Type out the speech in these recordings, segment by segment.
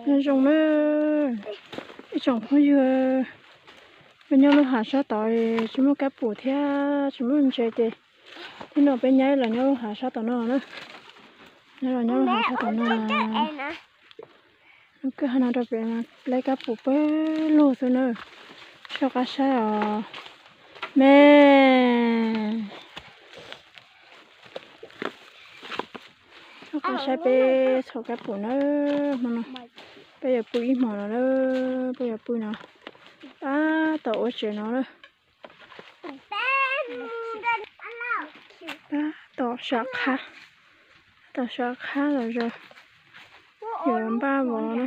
Nyob zoo na, ib tsoom phooj ywg, peb nyob lub hav sab tod tsis muaj kab pum thiab tsis muaj ntses ces tib no peb nyaib los nyob lub hav sab tom no na. Nyob los nyob lub hav sab tom no. Lub kwj ha no rau pem mas laib kab pum pawg lug xwb na. Soj qab saib os me. Soj qab saib peb txhom kab pum na. Hmo no peb yuav pw ib hmos no na, peb yuav pw no. Tab tom ua tsev no na. Tab tom sab qhab, tab tom sab qhab los yog yuav npaj vov na.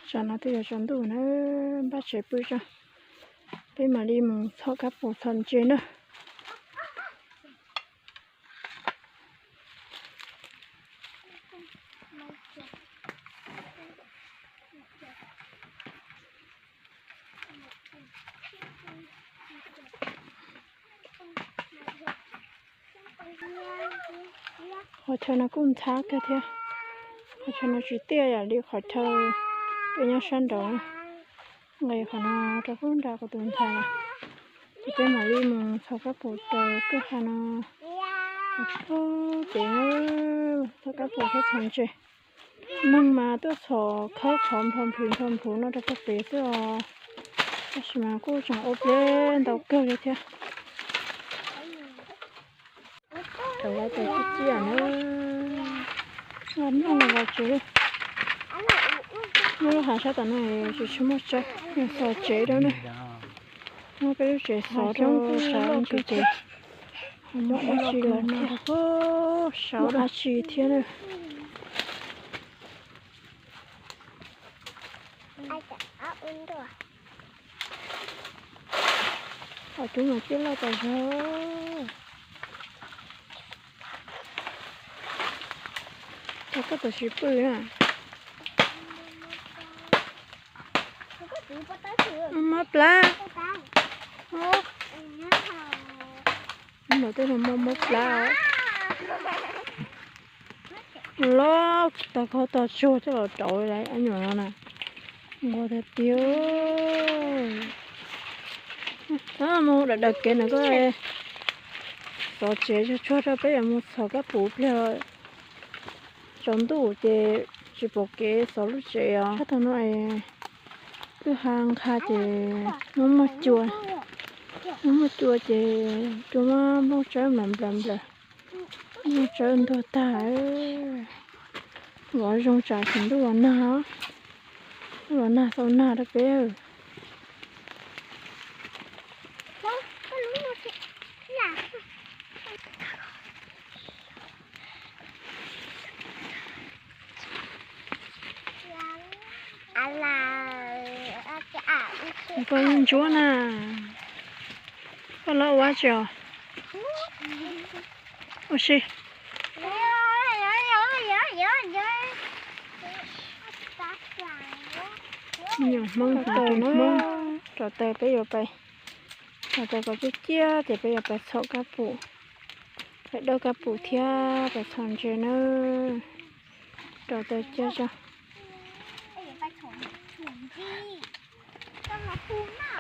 Tsam no twb yuav tsaus ntuj na, npaj tsev pw tso, peb mam li mus txhom kab pum txhom ntses na. Qhov chaw no kuj ntxhab kawg thiab. Qhov chaw no tsis tiaj yam li qhov chaw peb nyob sab nraud. Nqis qhov no rau pub nram kuv tus ntxhais, ces peb mam li mus txhom kab pum rau kwj ha no. Txog ces txhom kab pum thiab txhom ntses. Neeg mas tuaj txhom khawb qhov nplho nplhws nplho nplhuv no rau pem xwb os. Tab sis mas kuj tseem ua pliag ntau kawg li thiab. Cov lawv tes tib ciaj na, noj los los tsev. Nyob lub hav sab tom no tsis tshua muaj tsev, yog xov tsev rau na. Muab peb lub tsev xov rau sab loj kawg ces muaj dab tsi los thiab, muaj dab tsi thiab na. Qhov cub mas ciaj loj tas zog. Koj tam sim pw na. Mob plab. Ntawm tej no mob mob plab. Los tag koj tog tsuag coj los rauv lawm nyuam no na. Nquag tiag tiag. Mus daws daws kev na koj. Xov tsev tsuag tsuag rau peb yuav mus txhom kab pum pliag. Tsaus ntuj ces tsis pom kev xov lub tsev os. Sab tag no es kwj ha nqha ces muaj muaj cua, muaj muaj cua ces cua muab nplooj tsawb nplawm nplawm nplawm, nplooj tsawb ntuag tag. Vov zoo tsam tsaus ntuj los nag, los nag txaus nag rau peb. Koj ntsuab na, koj lov ua tsi os? Ua si. Nyuam Hmoob, Hmoob, rau taws peb yuav pais, rau taws kom ciaj ciaj ces peb yuav pais txhom kab pum, pais dawb kab pum thiab pais txhom ntses nawb. Rau taws cia tso.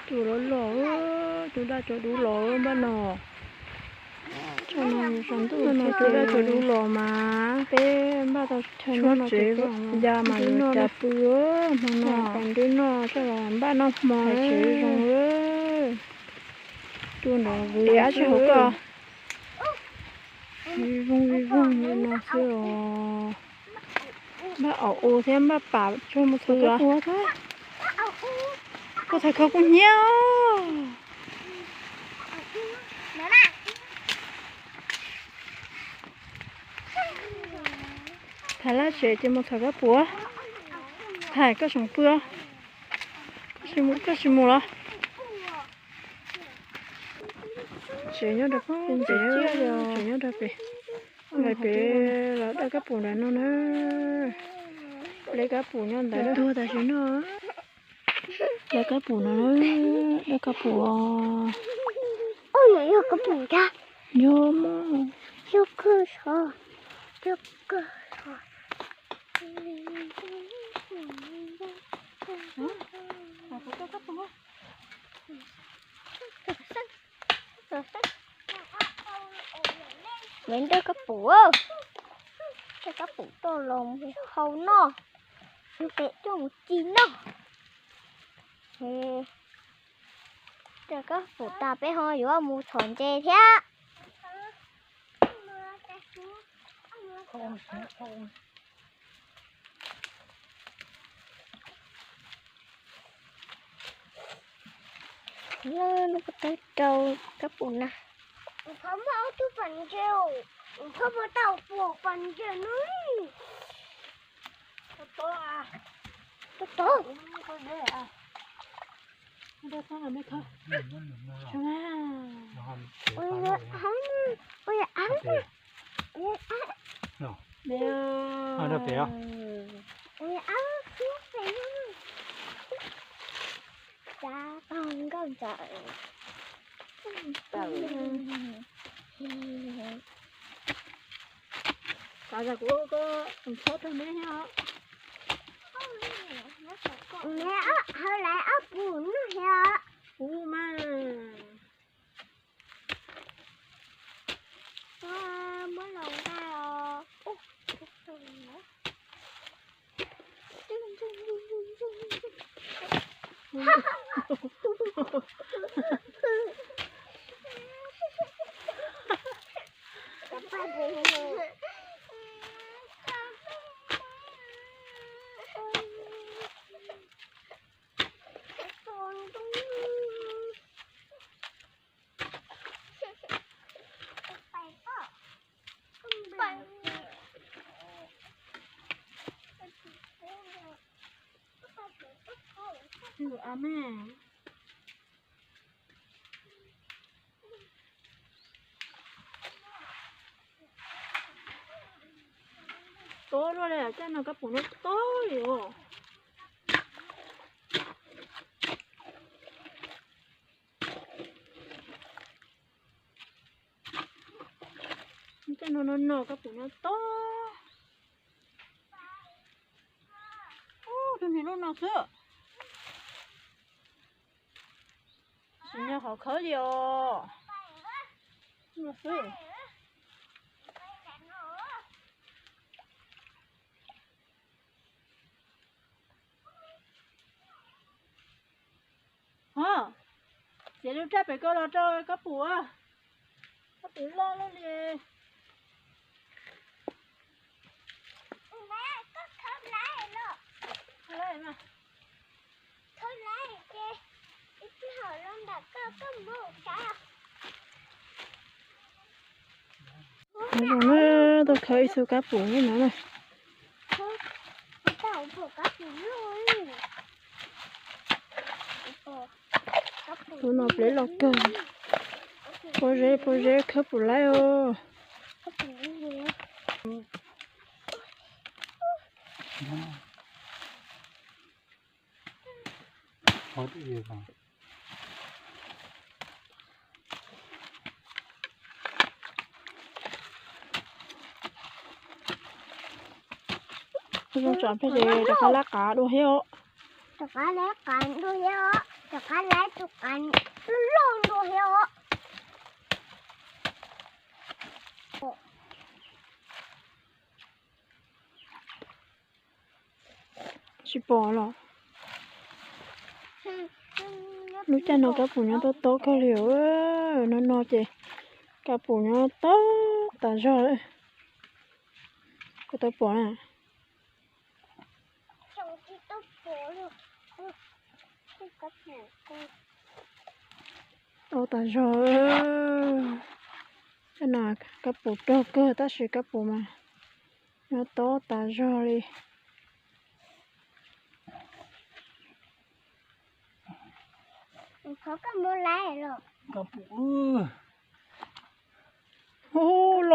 Cua los los, cua daj cua dub los npaj no. Cua daj cua dub los mas peb npaj tau chaw nyob no ces ya mas yuav cas pw hmo no. Pais nrub noj coj los npaj noj hmo tsev zoo. Cua nrov vwv dab tsi hauv koj. Vij voog vij voog li no xwb os. Npaj aus u thiab npaj pam tsuag mus txhom kab pum. Koj thaiv khawv kub hnyiab. Thaiv lab tsev ces mus txhom kab pum. Thaiv koj tseem pw, koj tsis mus los? Tsev nyob rau pem, tsev nyob rau pem. Nqis pem los dawj kab pum ntawm no na. Dawj kab pum nyob ntawd, tuag tam sim no. Dawj kab pum no, dawj kab pum os. Yog kab pum, yog mas. Yog kawg, yog kawg. Peb dawj kab pum, dawj kab pum tuaj los hau noj, peb coj mus ci noj. Dawj kab pum tas peb ho yuav mus txhom ntses thiab. Lub ko taw rau kab pum na. Phov muaj ob tug pas ntses, phov muaj tau pua pas ntses no. Tod, tod. Xav zam kuv ua koj tus txhob tag neb thiab os. Neb hawv lawv ob pum noj thiab. Kuv mas. Muab los nqa os. Tob luaj li, caj no kab pum no tob li os. Caj no no no kab pum no tob. Tus niag lub no xwb. Sim nyog qhov khawb li os. No xwb. Ho, txiav lub raj pem ko los rau kab pum. Kab pum loj loj li. Zoo na, tuaj khawb ib tug kab pum no na. Hnub no peb los kawg, pob zeb pob zeb khawb pum laib os. Zoo tsam peb ces rov qab lab qav dua thiab os. Rov qab lab qav dua thiab os. Rov qab lab tus qav loj loj dua thiab os. Tsis pom los. Lub caij no kab pum nyob tob tob kawg li os. No no ces kab pum nyob tob tas zog. Koj tau pom na. Tob tas zog. Caj no kab pum rog kawg tab sis kab pum mas nyob tob tas zog li. Kab pum,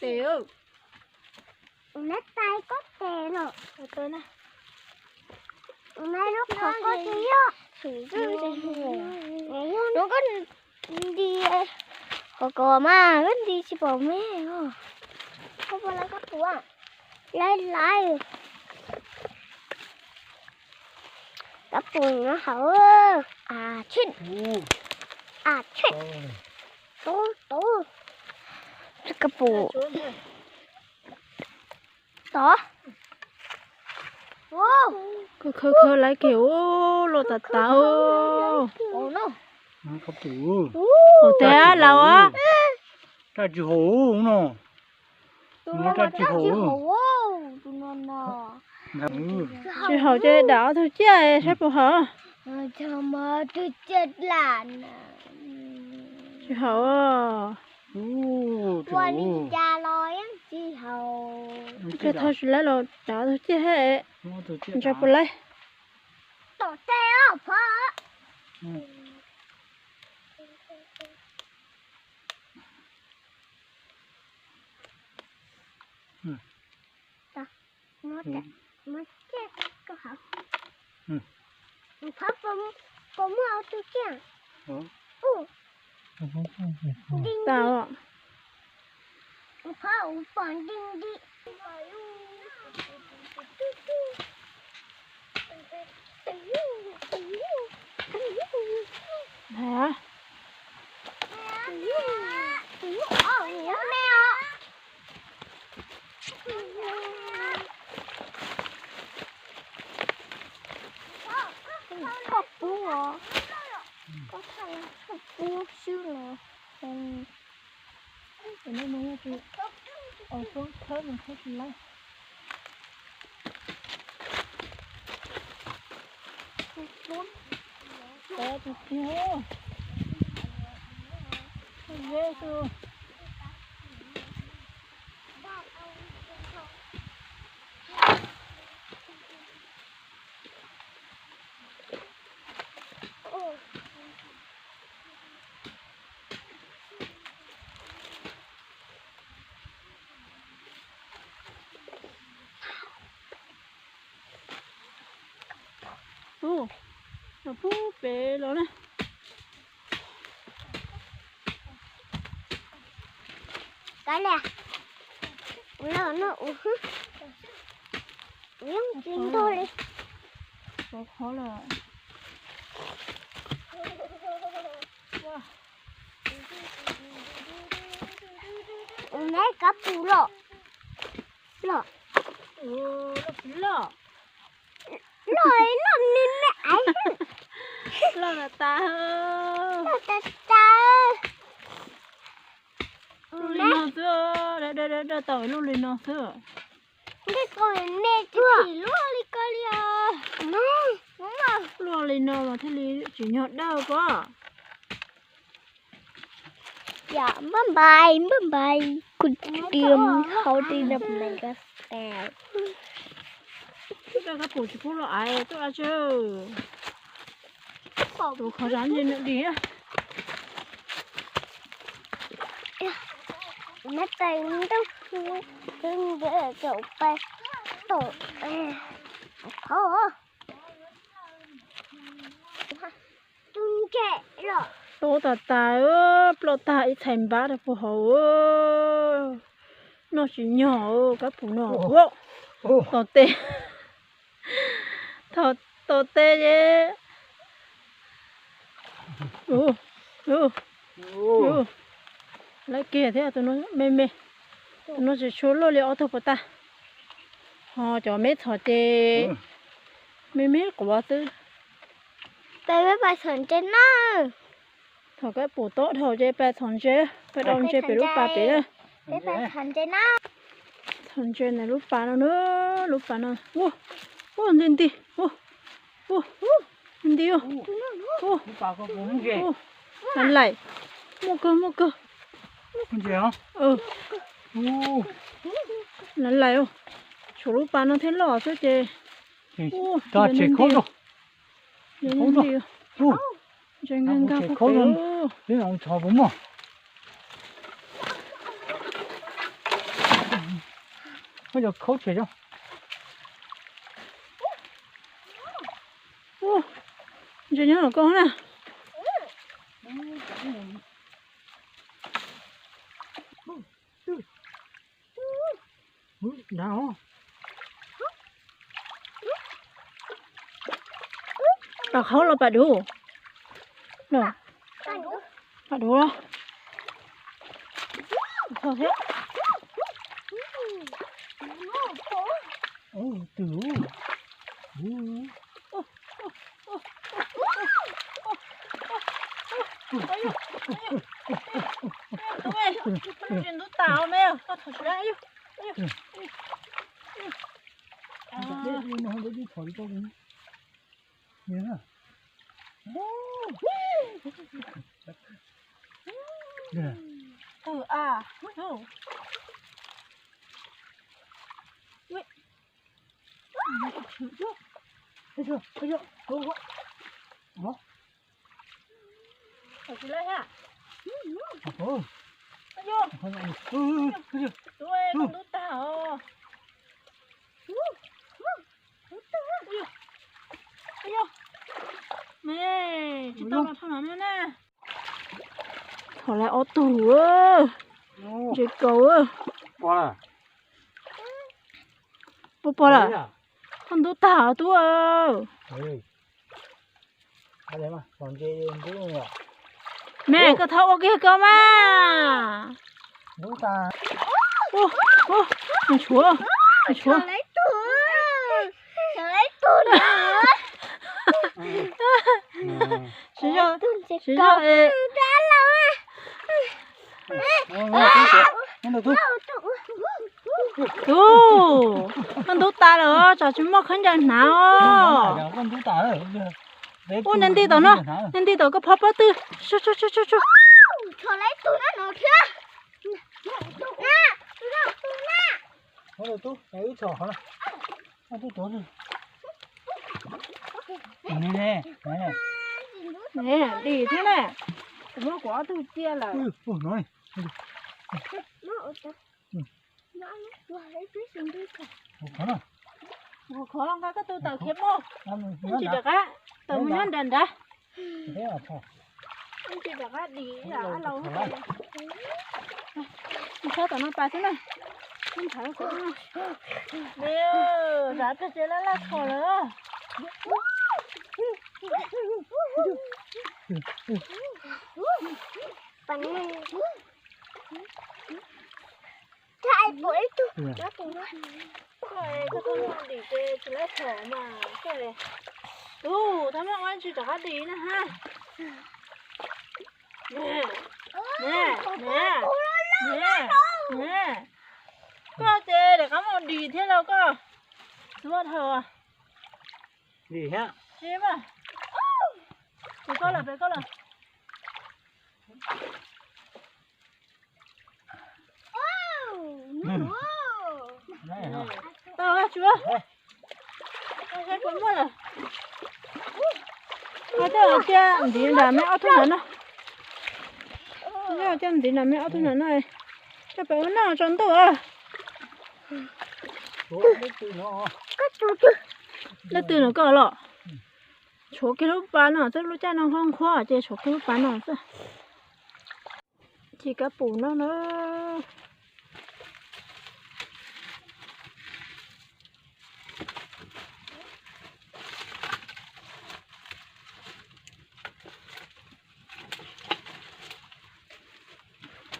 Tes, neb tais kob tes los. Neb lub qhov kob tsis yog. Nws kob nti, qhov ko mas kob nti tsis pom me. Koj puas laiv kab pus? Laiv laiv. Kab pus no hauv. A, tshij. A, tshij. Tub tub. Kab pus. Tod. Khaws khaws laiv kiag, loj tas tas. Haus tes laus. Raj tsis haus no. Raj tsis haus. Tsis haus ces dam ob tug ciaj saib puas haus. Tsis haus. Ua li cas los yeej tsis haus. Tsis tau tsis laib los dam ob tug ciaj thiab. Ntshai puas laib. Tom tej os phov. Phov, puas muaj ob tug ciaj? Tas os. Hả? Koj pub os. Koj thaij koj pub xwb los. Tus no mas yog tus aus xoob khawb mas khawb tsis laib. Tus tiag. Tus zeb xwb. Ub, los pub pem los na. Kav liam, ua no ua hwb, ua yeej tsis ntog li. Sov qhov lawm. Ua neb kav pus los, los, los, los, los me me aiv, los tas tas, los tas tas. Lub li no xwb, da da da tau lub li no xwb. Luaj li ko li os. Luaj li no mas thiaj li tsim nyog dawb pob. Bye bye, bye bye. Kuv tus hau ti na. Kab pum tsis pub los aiv tuaj a tsw. Tus qhov zab ntshe nws dim. Neb tais ntaub hwb, neb caum pais tom qhov. Tus ntse los. Tau tas tas, ploj tag ib txhais npab rau puag hauv. Noj tsis nyog kab pum no. Tom tes, tom tes ces lawv kiag thiab tus no me me. Tus no tsis tshua luaj li ob tug puas tag. Ho cov me txhom ces me me quav xwb. Peb pais txhom ntses na. Thaum kab pum tob dhau ces pais txhom ntses, pais dau ntses pem lub pas pem na. Txhom ntses ntawm lub pas no na, lub pas no. Ua, ua nti nti, ua, ua, nti ua, ua, laim, muaj kawg muaj kawg. Laim laim, tshuav lub pas no thiaj loj xwb ces. Ntses nkag nkag pem. Ntses nyob hauv koj na. Pas qhaub los pas duv? Pas duv los? Txog thiab. Ntub tas me, koj thov tsis da. Ntub tas os. Me, tsis tau los thaj no na. Pom lawm ob tug, ntses kaus. Puas pom lawm? Koj ntub tag tub. Me, koj txhob ua kiag koj mas. Nws tshuav, nws tshuav. Siv zog, siv zog, tub, koj ntub tas lawm, tsam tsis muaj khaub ncaws hnav os. Ub, nws nti tom no, nws nti tom koj phob pob tw. Tso, tso, tso, tso, tso. Dim thiab na, muab kuv ob tug cia lawm. Khov, nqa koj tus tawm khiav mus. Tsis rov qab, tawm mus nyob nrad nrad. Tsis rov qab dim, laus. Nws tshab tom no pas xwb na. Zam pes tsev laj laj kho lawm. Koj tuaj muaj dim ces tsis lab tshom mas koj li. Tus tau muaj ua tsis rov qab dim na ha. Koj ces rov qab mus dim thiab los koj. Tsis muaj dhau. Dim thiab. Pem koj lawm, pem koj lawm. Tau, tsuav. Saib puas muaj lawm. Coj cia ntxiv nram me ob tug nram no. Coj cia ntxiv nram me ob tug nram no. Coj pem ua noj tsaus ntuj. Leej twg no koj los? Tshuav kiag lub pas no xwb, lub caij no nqhuab nqhuab ces tshuav kiag lub pas no xwb. Ci kab pum no na.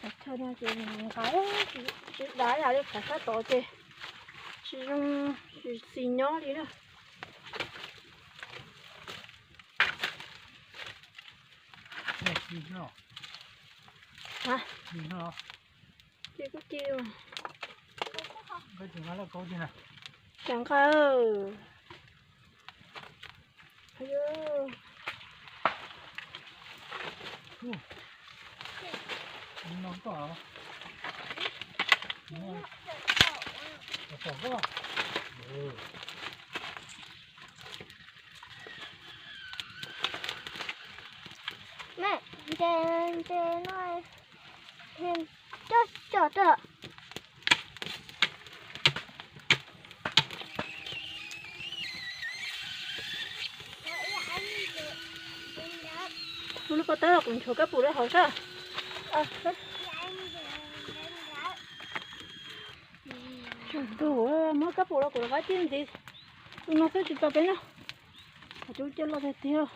Qhov chaw no ces nqa tsis dav yam li qhov sab tod ces tsis zoo, tsis xis nyob li na. Ces kuj ci. Tseem nqa. Me, ntses, ntses no coj tso tso. Lub pob tawb kuv nchuav kab pum rau hauv sab. Tsaus ntuj, muab kab pum los kuv rov qab cia ntxiv. Tus no xwb tsis tau peb no. Cov cia loj tiag tiag.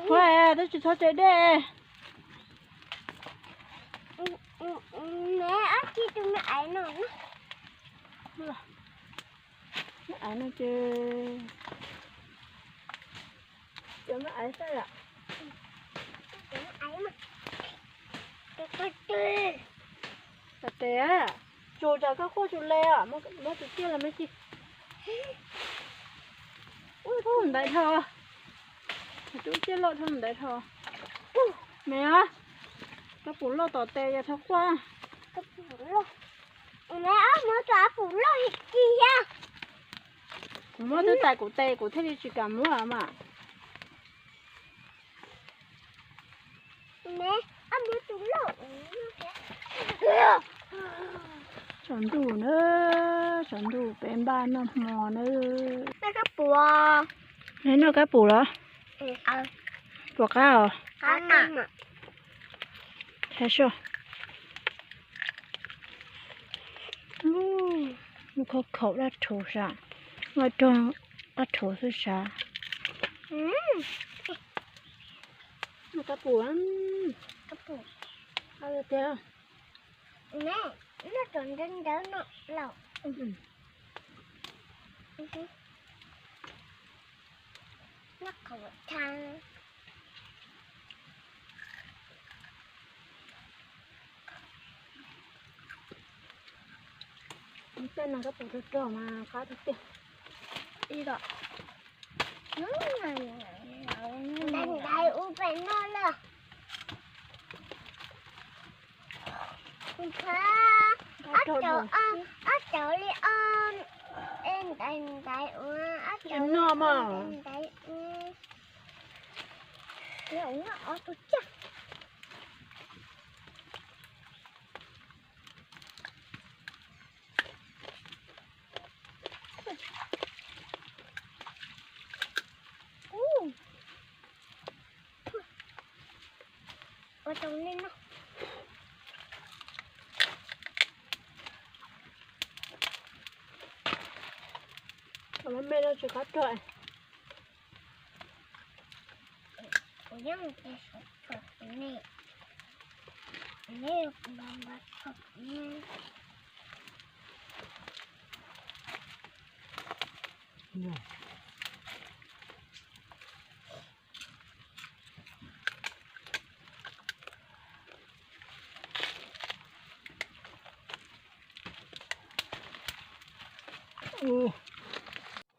Ua, twb tsis txhob tse dej. Me ab ci tus me aiv no. Me aiv no ces, cov me aiv xwb yom. Tes, tes, tsuas tsam koj quaj tsuas le, muab tus ciaj los me ci. Ntaiv dhau, tus ciaj loj dhau ntaiv dhau. Me, kab pum loj tom tes yog txhob quaj. Muab twb tais kuv tes kuv thiaj li tsis kam muab mas. Tsaus ntuj na, tsaus ntuj peb npaj noj hmo na. Noj kab pum los? Puas qab os? Saib seb. Lub khaub khaum dab rhuv sav, noj rog dab rhuv xwb sav. Noj kab pum, tiag. Tej no kab pum rog rog mas qab tiag tiag. Ntaiv ub pem no lawm. Ob cov li os. Ntaiv ntaiv ua ob cov no mas. Ntaiv ntaiv ua. Ob tug cag. Ua rau nej noj. Cov me no tsis qab rog. Kuv yeej mus tis saum tshuaj kuv ne, kuv ne kuv npaj npaj tshuaj kuv ne.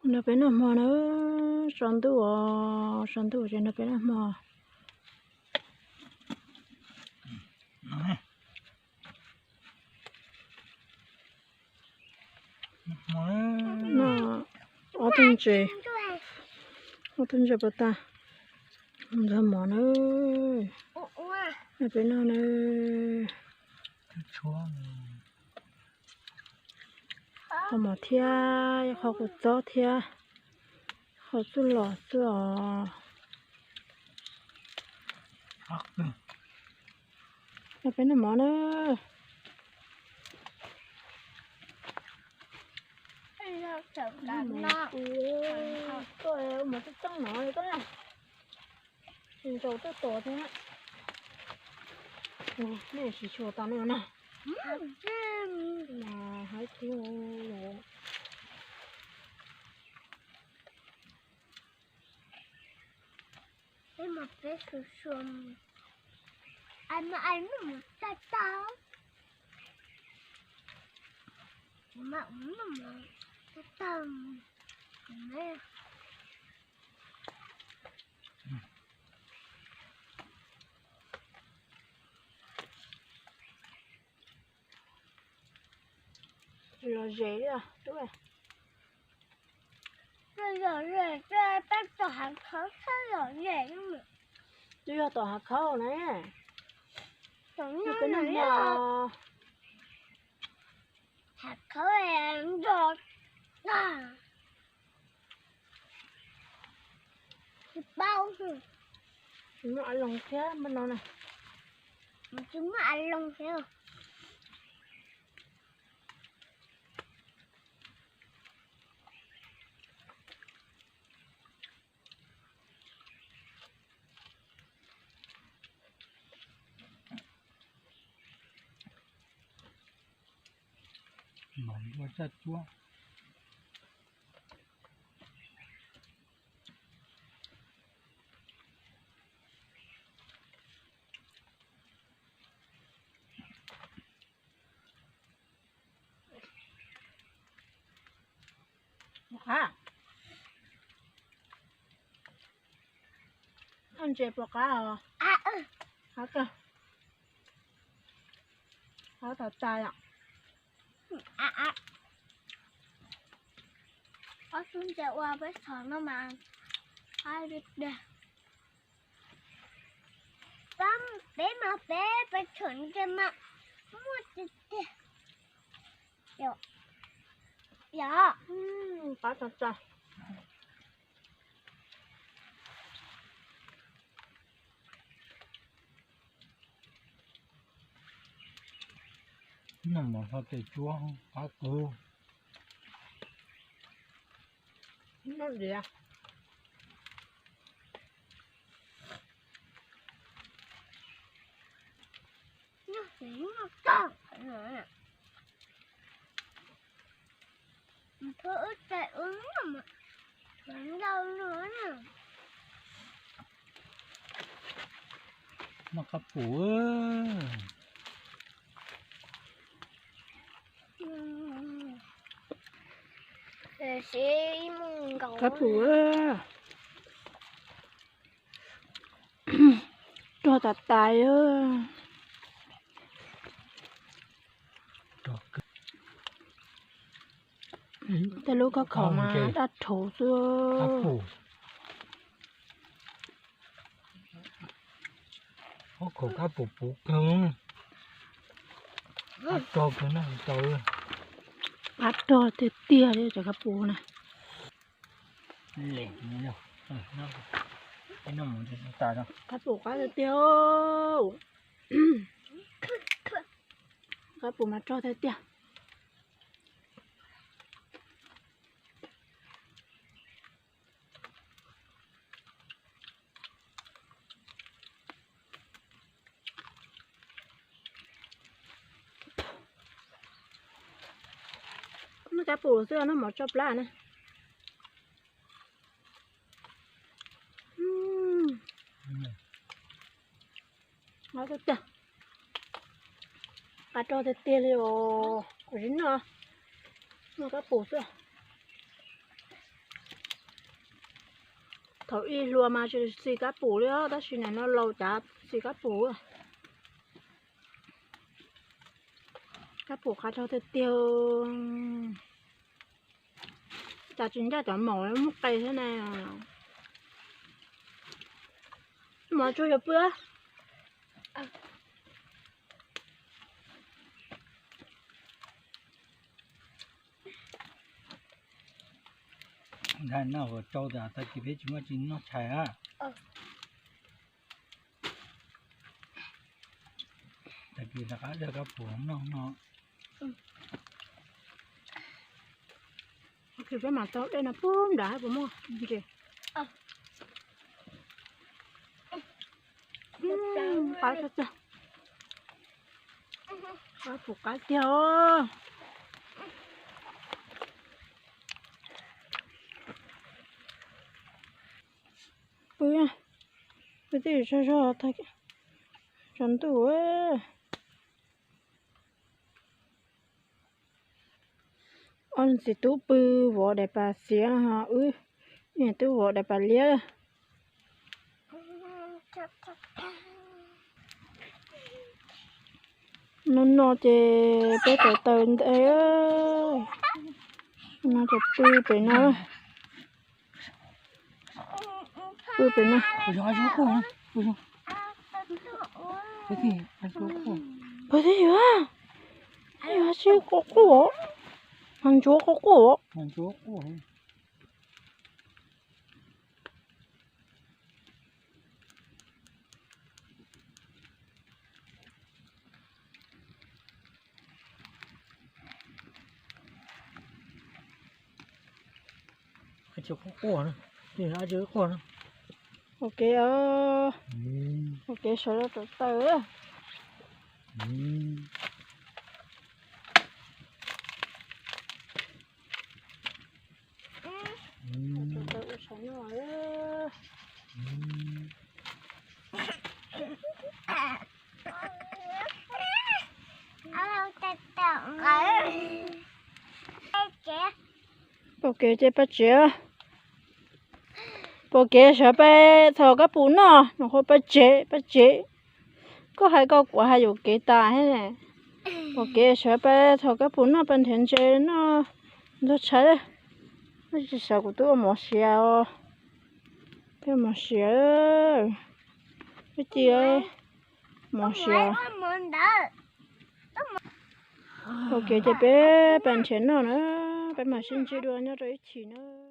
Nrog peb noj hmo na, tsaus ntuj os, tsaus ntuj ces nrog peb noj hmo. Noj ob tug ntses, ob tug ntses puas tag, ntxuag mov na, nrog peb noj na. Qhov mov thiab, qhov kua txob thiab, qhov txuj lom xwb os. Nrog peb noj mov na. Ua mov tseeb tseeb no koj na. Ntsaus tuaj tos thiab. Nej tsis tshua tau nej no na. Mas haib tib los. Peb mas peb su sua mus. Ai mas ai noj mus tag tag. Kuv mas ua noj mus tag tag. Lom zem li os tub. Lom zem, peb tom hav khauj lom zem. Twb yog tom hav khauj na. Hav khauj nrog tag. Tsis paub. Tsis muaj av loos thiab npaj no na. Tsis muaj av loos thiab. Mov ua tsaj cuab. Qab. Ntses puas qab os? Qab kawg. Qab tas tas yom. Ob xub ntses ua peb txhom no mas qab tiag tiag. Peb mas peb peb txhom ntses mas muaj tiag tiag. Yog, qab tag tag. Noj mov hlo tes tsuab qab kawg. Noj diav. Noj qab pum. Qab pum. Rog tas tas. Tej lub khob khaum mas daj rhuv xwb. Khob khaum qab pum puv kawg. Qab rog kawg na, qab rog tiag tiag li cov qab pum na. Qab pum qab tiag tiag. Qab pum mas rog tiag tiag. Noj qab pum xwb, noj mov tsau plab na. Qab tiag tiag li os, kuv tsis noj, noj qab pum xwb. Thaum ub hluas mas tsis xis qab pum li, tab sis nim no laus cas xis qab pum. Qab pum qab rog tiag tiag. Cas tsis ncaj cov maum muaj qe thiab na. Mov tsuag yuav pw. Ntshai noj huv tsau tas tag kis peb tsis muaj tsis noj tshais a. Tag kis rov qab dej kab puas noj no. Tag kis peb mam tau dej no pub nrad puas muaj ntses. Qab tiag, qab puas qab tiag os. Pw, pw twb yog zog zog tag, tsaus ntuj. Ob niag txiv tub pw vov daim pam xiav ho wb niag tub vov daim pam liab. Hnub no ces peb tawm taws ntej, no ces pw pem no, pw pem no. Puas yog, puas yog, tsis quaj quaj, mas ntsuav quaj quaj. Ua ke os, ua ke sawv rau tawm taws. Pom kev ces pab tsev. Pom kev sawv pab txhos kab pum noj, nws qhuav pab tsev, pab tsev. Koj hais koj kuv hais yuam kev tas thiab. Pom kev sawv pab txhos kab pum noj, pab nrhiav ntses noj, ntxuag tshais. Tsis sawv kuv twb ua mov siav os. Twb ua mov siav. Twb ci mov siav. Ua ke ces peb pas nrhiav noj na, peb mam sib ntsib dua nyob rau ib chim na.